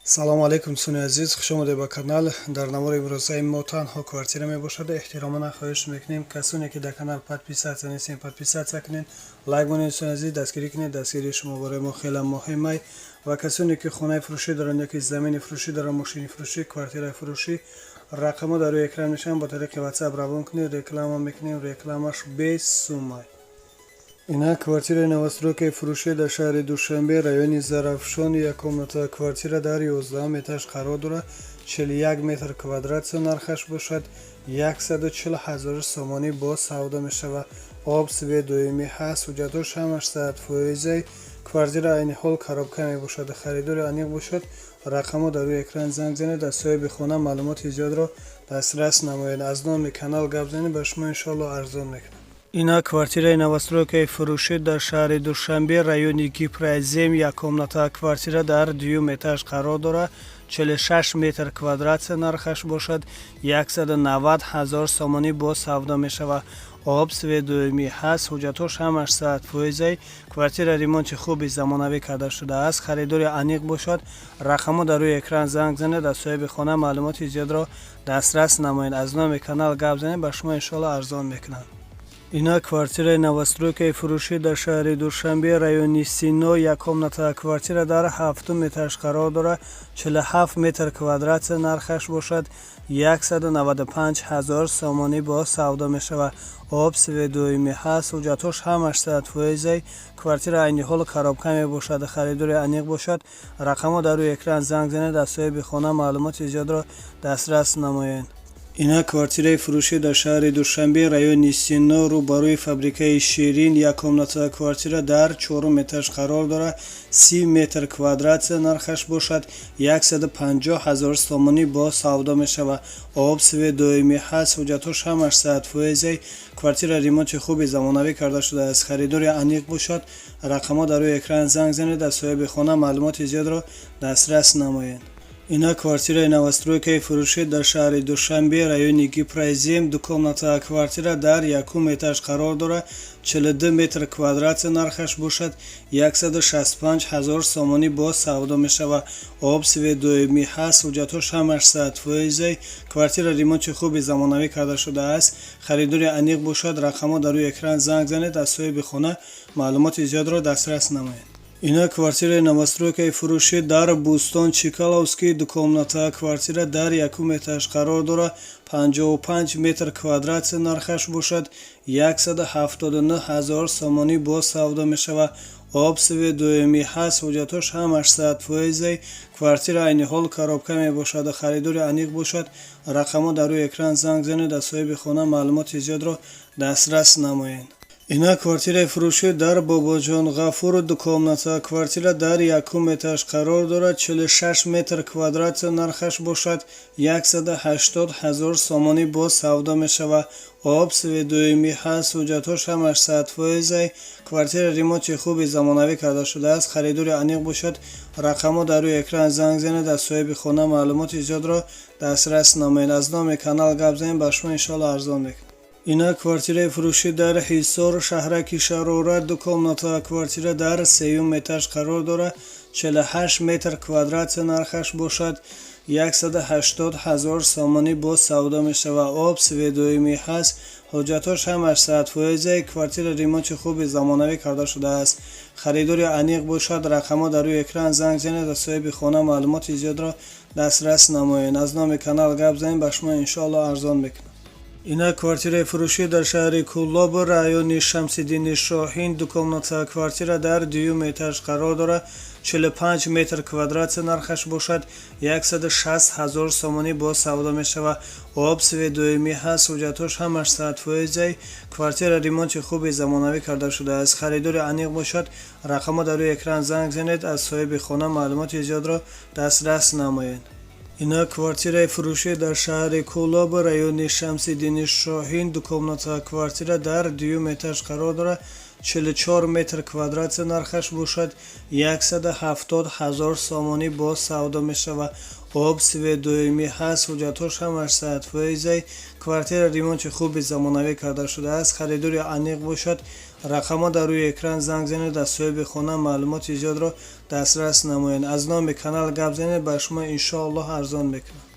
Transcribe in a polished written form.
Салому алейкум, дӯстони азиз, хушомадед ба канал. Дар навори имрӯзаи мо танҳо квартира мебошад. Эҳтиромона хоҳиш мекунем, касоне ки дар канал подписаться нестем, подписаться кунед, лайк монед. Дӯстони азиз, дастгирӣ кунед, дастгирии шумо барои мо хеле муҳим ай. Ва касоне ки хонаи фурӯшӣ доранд ёки замини фурӯшӣ доранд, мошини фурӯшӣ, квартираи фурӯшӣ, рақамҳо дар рӯи экран мешаванд, бо тариқи WhatsApp равон кунед, реклама мекунем, рекламаш бесумай. Ина квартираи новостройкаи фурӯшӣ дар шаҳри Душанбе, райони Зарафшон. Як комната квартира дар 11 этаж қарор дорад, 41 метр квадрат. Нархаш бошад 140 ҳазор сомонӣ, бо савдо мешавад. Об, свет доимӣ ҳаст, ҳуҷҷатҳош ҳамаш 100%. Квартира айни ҳол коробка мебошад. Харидори аниқ бошад, рақамҳо дар рӯи экран, занг занед, аз соҳиби хона маълумоти зиёдро дастрас намоед. Аз номи канал гап занед, ба шумо иншоалло арзон мекунад. Ина квартираи новостройкаи фурӯшӣ дар шаҳри Душанбе, райони Гипрозем. Як комната квартира дар дуюм этаж қарор дорад, 46 метр квадрат. Нархаш бошад 190 ҳазор сомонӣ, бо савдо мешавад. Об, свет доимӣ ҳаст, ҳуҷҷатҳош ҳамаш 100%. Квартира ремонти хуби замонавӣ карда шудааст. Харидори аниқ бошад, рақамҳо дар рӯи экран, занг занед, аз соҳиби хона маълумоти зиёдро дастрас намоед. Аз номи канал гап занед, ба шумо иншоалло арзон мекунанд. Ина квартираи новостройкаи фурӯшӣ дар шаҳри Душанбе, райони Сино. Як комната квартира дар ҳафтум этаж қарор дорад, 47 метр квадрат. Нархаш бошад 195 ҳазор сомонӣ, бо савдо мешавад. Об, свет доимӣ ҳаст, ҳуҷҷатҳош ҳамаш 100%. Квартира айни ҳол коробка мебошад. Харидори аниқ бошад, рақамҳо дар рӯи экран, занг занед, аз соҳиби хона маълумоти зиёдро дастрас намоед. Ина квартираи фурӯшӣ дар шаҳри Душанбе, райони Сино, рӯбарӯи фабрикаи Ширин. Як комната квартира дар чорум этаж қарор дорад, 30 метр квадрат. Нархаш бошад 150 ҳазор сомонӣ, бо савдо мешавад. Об, свет доимӣ ҳаст, ҳуҷҷатҳош ҳамаш 100%. Квартира ремонти хуби замонавӣ карда шудааст. Харидори аниқ бошад, рақамҳо дар рӯи экран, занг занед, аз соҳиби хона маълумоти зиёдро дастрас намоед. Ина квартираи новостройкаи фурӯшӣ дар шаҳри Душанбе, райони Гипрозем. Ду комната квартира дар якум этаж қарор дорад, 42 метр квадрат. Нархаш бошад 165 ҳазор сомонӣ, бо савдо мешавад. Об, свет доимӣ ҳаст, ҳуҷҷатҳош ҳамаш 100%. Квартира ремонти хуби замонавӣ карда шудааст. Харидори аниқ бошад, рақамҳо дар рӯи экран, занг занед, аз соҳиби хона маълумоти зиёдро дастрас намоед. Ина квартираи новостройкаи фурӯшӣ дар Бӯстон, Чкаловский. Ду комната квартира дар якум этаж қарор дорад, 55 метр квадрат. Нархаш бошад 179 ҳазор сомонӣ, бо савдо мешавад. Об, свет доимӣ ҳаст, ҳуҷҷатҳош ҳамаш 100%. Квартира айни ҳол коробка мебошад. Харидори аниқ бошад, рақамҳо дар рӯи экран, занг занед, аз соҳиби хона маълумоти зиёдро дастрас намоед. Ина квартираи фурӯшӣ дар Бобоҷон Ғафуров. Ду комната квартира дар якум этаж қарор дорад, 46 метр квадрат. Нархаш бошад 180 ҳазор сомонӣ, бо савдо мешавад. Об, свет доимӣ ҳаст, ҳуҷҷатҳош ҳамаш 100%. Квартира ремонти хуби замонавӣ карда шудааст. Харидори аниқ бошад, рақамҳо дар рӯи экран, занг занед, аз соҳиби хона маълумоти зиёдро дастрас намоед. Аз номи канал гап занед, ба шумо иншоалло арзон мекунад. Ина квартираи фурӯшӣ дар Ҳисор, шаҳраки Шарора. Ду комната квартира дар сеюм этаж қарор дорад, 48 метр квадрат. Нархаш бошад 180 ҳазор сомонӣ, бо савдо мешавад. Об, свет доимӣ ҳаст, ҳуҷҷатҳош ҳамаш 100%. Квартира ремонти хуби замонавӣ карда шудааст. Харидори аниқ бошад, рақамҳо дар рӯи экран, занг занед, аз соҳиби хона маълумоти зиёдро дастрас намоед. Аз номи канал гап занед, ба шумо иншоалло арзон мекунад. Ина квартираи фурӯшӣ дар шаҳри Кӯлоб, райони Шамсиддини Шоҳин. Ду комната квартира дар дуюм этаж қарор дорад, 45 метр квадрат. Нархаш бошад 160 ҳазор сомонӣ, бо савдо мешавад. Об, свет доимӣ ҳаст, ҳуҷҷатҳош ҳамаш 100%. Квартира ремонти хуби замонавӣ карда шудааст. Харидори аниқ бошад, рақамҳо дар рӯи экран, занг занед, аз соҳиби хона маълумоти зиёдро дастрас намоед. Ина квартираи фурӯшӣ дар шаҳри Кӯлоб, райони Шамсиддини Шоҳин. Ду комната квартира дар дуюм этаж қарор дорад. 44 метр квадрат, нархаш бошад 170 ҳазор сомонӣ боз савдо мешавад. Об, свет доимӣ ҳаст, ҳуҷҷатҳош ҳамаш 100%-ай. Квартира ремонти хуби замонавӣ карда шудааст. Харидори аниқ бошад, рақамҳо дар рӯи экран, занг занед, аз соҳиби хона маълумоти зиёдро дастрас намоед. Аз номи канал гап занед, ба шумо иншоаллоҳ арзон мекунад.